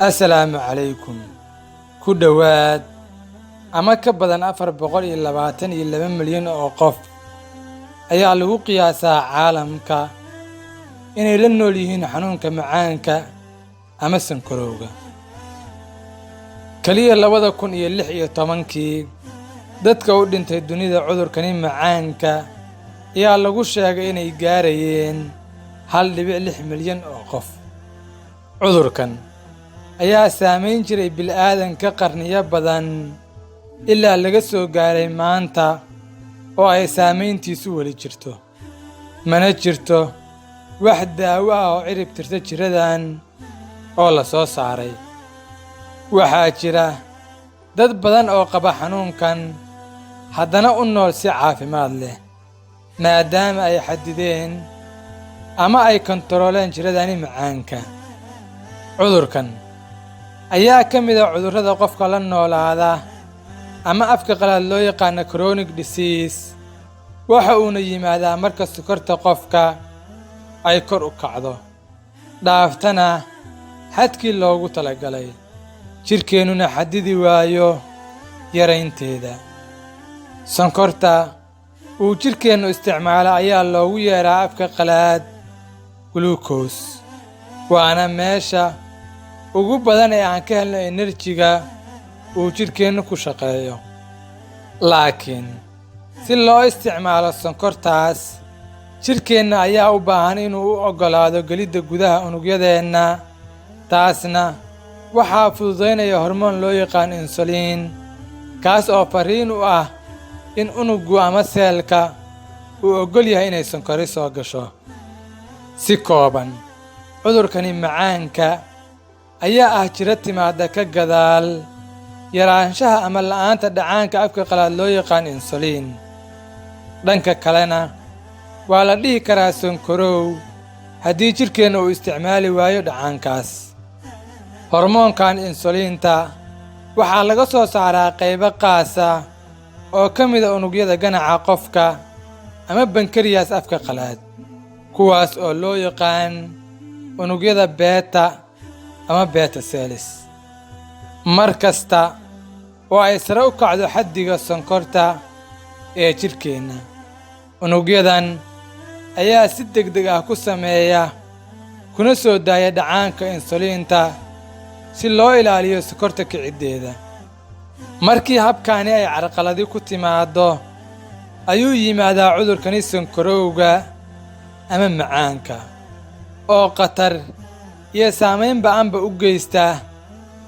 Asalaamu calaykum. Ku dhowaad ama ka badan 422 milyan oo qof ayaa lagu qiyaasaa caalamka inay la nool yihiin xanuunka macaanka ama sonkorowga. Kaliya 2016-kii, dadka u dhintay dunida cudurkani macaanka ayaa lagu sheegay inay gaarayeen 1.6 milyan oo qof. Cudurkan ayaa saameyn jiray bini'aadanka qarniyo badan ilaa laga soo gaaray maanta oo ay saameyntiisu weli jirto. Mana jirto wax daawo ah oo cirib tirta jiradan oo la soo saaray. Waxaa jira dad badan oo qaba xanuunkan haddana u nool si caafimaad leh, maadaama ay xaddideen ama ay kontarooleen jiradani macaanka. Cudurkan ayaa ka mid ah cudurrada qofka la noolaada ama afka qalaad loo yaqaano chronic disease. Waxa uuna yimaadaa marka sokorta qofka ay kor u kacdo, dhaaftana xadkii loogu talagalay, jidhkeennuna xaddidi waayo yaraynteeda. Sonkorta uu jidhkeennu isticmaalo ayaa loogu yeeraa afka qalaad glucose, waana meesha ugu badan ee aan ka helno enerjiga uu jidhkeennu ku shaqeeyo. Laakiin si loo isticmaalo sonkortaas, jidhkeenna ayaa u baahan inuu u oggolaado gelidda gudaha unugyadeenna. Taasna waxaa fududaynaya hormoon loo yaqaan insulin, kaas oo farriin u ah in unuggu ama seelka uu oggol yahay inay sonkori soo gasho. Si kooban, cudurkani macaanka ayaa ah jiro timaada ka gadaal yaraanshaha ama la'aanta dhacaanka afka qalaad loo yaqaan insulin. Dhanka kalena, waa la dhihi karaa sonkorow haddii jidhkeenna uu isticmaali waayo dhacaankaas. Hormoonkan insuliinta waxaa laga soo saaraa qaybo qaasa oo ka mid ah unugyada ganaca qofka ama pancreas afka qalaad, kuwaas oo loo yaqaan unugyada beta ama beta cells. Mar kasta oo ay sare u kacdo xaddiga sonkorta ee jidhkeenna, unugyadan ayaa si degdeg ah ku sameeya kuna soo daaya dhacaanka insuliinta si loo ilaaliyo sokorta kiciddeeda. Markii habkaani ay carqaladi ku timaaddo, ayuu yimaadaa cudurkani sonkorowga ama macaanka, oo khatar iyo saamayn ba'anba u geysta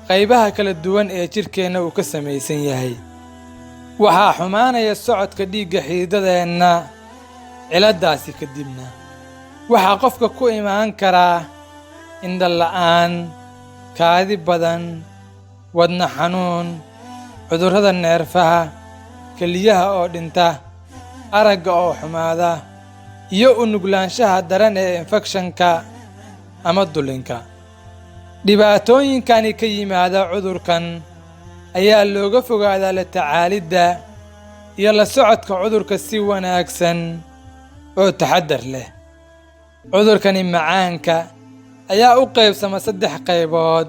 qaybaha kala duwan ee jidhkeenna uu ka samaysan yahay. Waxaa xumaanaya socodka dhiigga xididdadeenna. Ciladdaasi kadibna waxaa qofka ku imaan karaa indho la'aan, kaadi badan, wadne xanuun, cudurrada neerfaha, keliyaha oo dhinta, aragga oo xumaada, iyo u nuglaanshaha daran ee infekshanka ama dulinka. Dhibaatooyinkani ka yimaada cudurkan ayaa looga fogaadaa la tacaalidda iyo la socodka cudurka si wanaagsan oo taxaddar leh. Cudurkani macaanka ayaa u qaybsama saddex qaybood.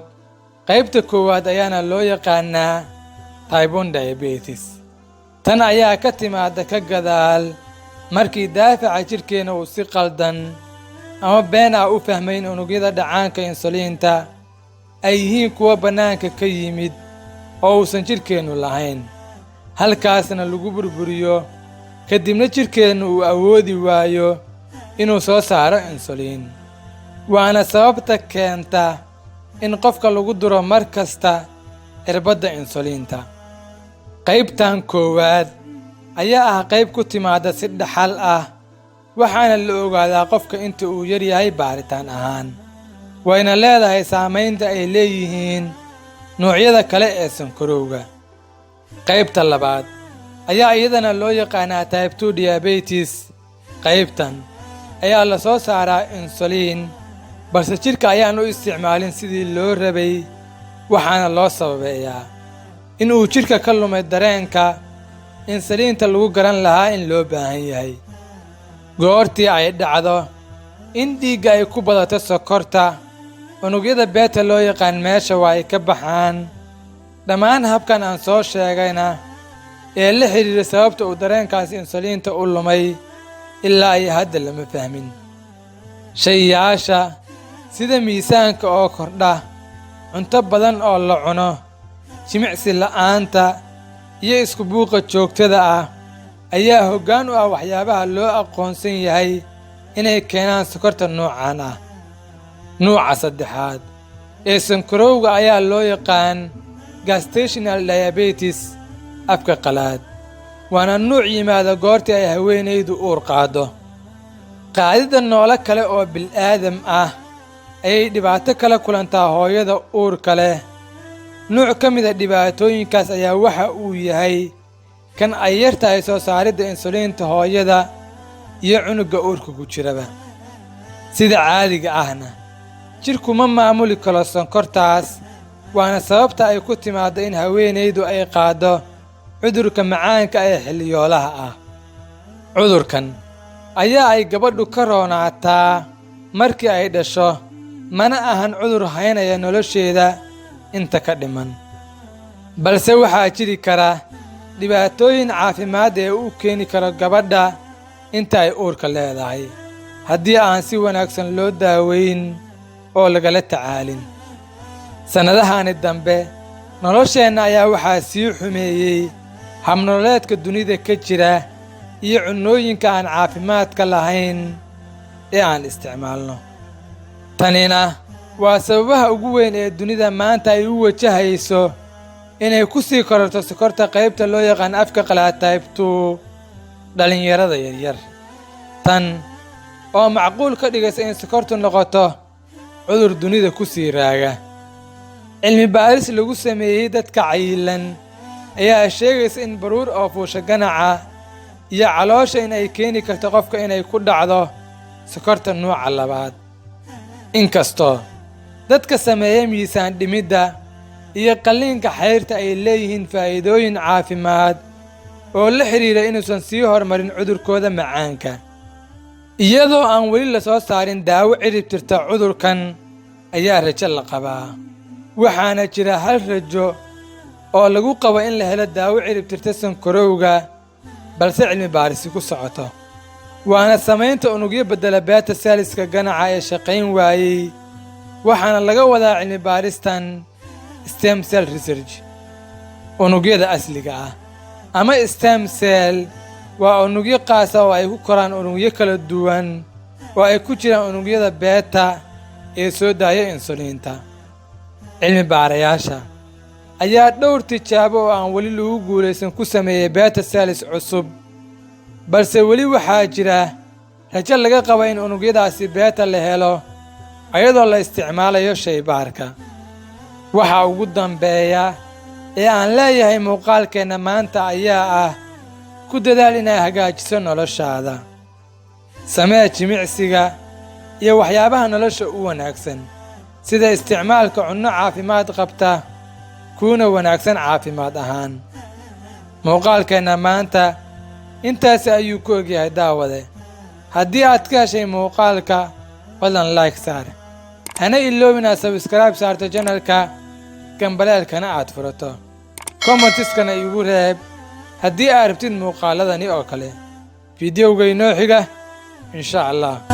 Qaybta koowaad ayaana loo yaqaanaa type 1 diabetes. Tan ayaa ka timaada ka gadaal markii daafaca jidhkeenna uu si qaldan ama been ah u fahmay in unugyada dhacaanka insuliinta ay yihiin kuwo bannaanka ka yimid oo uusan jidhkeennu lahayn, halkaasna lagu burburiyo, kadibna jidhkeennu uu awoodi waayo inuu soo saaro insuliin. Waana sababta keenta in qofka lagu duro mar kasta cirbadda insuliinta. Qaybtan koowaad ayaa ah qayb ku timaada si dhaxal ah, waxaana la ogaadaa qofka inta uu yar yahay baaritaan ahaan, wayna leedahay saamaynta ay leeyihiin noocyada kale ee sonkorowga. Qaybta labaad ayaa iyadana loo yaqaanaa type 2 diabetes. Qaybtan ayaa la soo saaraa insuliin, balse jidhka ayaan u isticmaalin sidii loo rabay, waxaana loo sababeeyaa in uu jidhka ka lumay dareenka Insaliinta lagu garan lahaa in loo baahan yahay. Goortii ay dhacdo in dhiigga ay ku badato sokorta, unugyada beta loo yaqaan meesha waa ay ka baxaan. Dhammaan habkan aan soo sheegayna ee la xidhiira sababta uu dareenkaasi insuliinta u lumay ilaa iyo hadda lama fahmin. Shayaasha sida miisaanka oo kordha, cunto badan oo la cuno, jimicsi la'aanta iyo isku buuqa joogtada ah ayaa hoggaan u ah waxyaabaha loo aqoonsan yahay inay keenaan sokorta noocan ah. Nuuca saddexaad ee sonkorowga ayaa loo yaqaan gestational diabetes afka qalaad, waana nuuc yimaada goortii ay haweenaydu uur qaaddo. Qaadida noolo kale oo bil'aadam ah ayay dhibaato kala kulantaa hooyada uurka leh. Nuuc ka mid ah dhibaatooyinkaas ayaa waxa uu yahay kan ay yar tahay soo saaridda insuliinta hooyada iyo cunugga uurka ku jiraba. Sida caadiga ahna jidhku ma maamuli karo sonkortaas, waana sababta ay ku timaaddo in haweenaydu ay qaaddo cudurka macaanka ee xilliyoolaha ah. Cudurkan ayaa ay gabadhu ka roonaataa markii ay dhasho, mana ahan cudur haynaya nolosheeda inta ka dhiman, balse waxaa jiri kara dhibaatooyin caafimaad ee u keeni karo gabadha inta ay uurka leedahay haddii aan si wanaagsan loo daaweyn oo lagala tacaalin. Sannadahani dambe nolosheenna ayaa waxaa sii xumeeyey habnololeedka dunida ka jira iyo cunnooyinka aan caafimaadka lahayn ee aan isticmaalno. Tanina waa sababaha ugu weyn ee dunida maanta ay u wajahayso inay ku sii kororto sokorta qaybta loo yaqaan afka qalaad type 2 dhallinyarada yaryar, tan oo macquul ka dhigaysa in sokortu noqoto cudur dunida ku sii raaga. Cilmi baaris lagu sameeyey dadka cayilan ayaa sheegaysa in baruur oo fuusha ganaca iyo caloosha in ay keeni karto qofka inay ku dhacdo sokorta nuuca labaad. Inkastoo dadka sameeya miisaan dhimidda iyo qalliinka xayrta ay leeyihiin faa'iidooyin caafimaad oo la xidhiidha inuusan sii horumarin cudurkooda macaanka, iyadoo aan weli la soo saarin daawo cirib tirta cudurkan ayaa rajo la qabaa. Waxaana jira hal rajo oo lagu qabo in la helo daawo cirib tirta sonkorowga, balse cilmi baarisi ku socoto, waana samaynta unugyo beddela beta cells-ka ganaca ee shaqayn waayey. Waxaana laga wadaa cilmi baaristan stem cell research. Unugyada asliga ah ama stem cell waa unugyo qaasa oo ay ku koraan unugyo kala duwan oo ay ku jiraan unugyada beta ee soo daaya insuliinta. Cilmi baarayaasha ayaa dhowr tijaabo oo aan weli lagu guulaysan ku sameeyey beta cells cusub, balse weli waxaa jira rajo laga qabo in unugyadaasi beta la helo ayadoo la isticmaalayo shaybaarka. Waxa ugu dambeeya ee aan leeyahay muuqaalkeenna maanta ayaa ah: ku dadaal inaad hagaajiso noloshaada, samee jimicsiga iyo waxyaabaha nolosha u wanaagsan, sida isticmaalka cunno caafimaad qabta kuuna wanaagsan caafimaad ahaan. Muuqaalkeenna maanta intaasi ayuu ku egyahay. Daawade, haddii aad ka heshay muuqaalka, fadlan like saar, hana iloobin aad subscribe saarto channel-ka, gambaleelkana aad furato, comments-kana igu reeb haddii aad rabtid muuqaaladani oo kale. Fiidiyowga inoo xiga, insha Allah.